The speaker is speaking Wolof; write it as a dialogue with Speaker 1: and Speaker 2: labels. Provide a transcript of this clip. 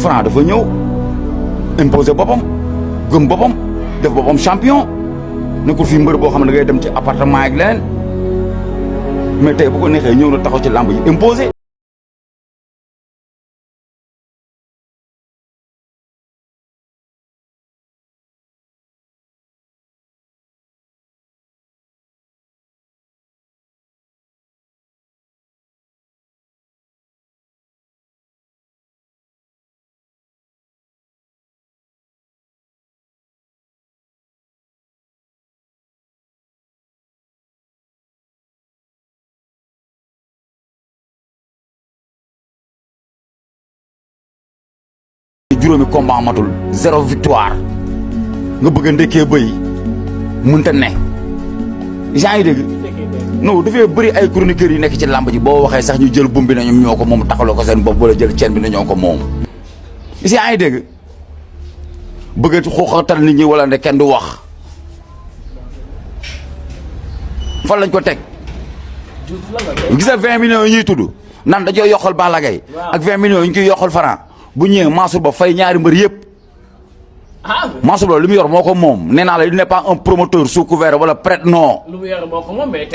Speaker 1: Franc dafa ñëw imposer boppam gëm boppam def boppam champion nekkul fi mbër boo xam ne da ngay dem ci appartement ak leneen mais tey bu ko neexee ñëw na taxaw ci làmb ji imposer. juróomi combat amatul 0 victoire nga bëgg a ndekkee bëy mënta ne yaa ngi dégg non dafay bëri ay chroniqueurs yi nekk ci làmb ji boo waxee sax ñu jël bum bi na ñoom ñoo ko moom taxaloo ko seen bopp wala jël ceen bi na ñoo ko moom yaa ngi dégg bëgg a xooxatal nit ñi wala ne kenn du wax fan lañ ko teg gis nga 20 millions yi ñuy tudd nan dañoo yokkal Balla Gaye ak 20 millions yi ñu koy yokkal Franc bu ñëwee Mansour Ba fay ñaari mbër yëpp Mansour Ba li mu yor moo ko moom nee naa la il n'est pas un promoteur sous couvert wala prête non.
Speaker 2: lu mu yor moo ko moom mais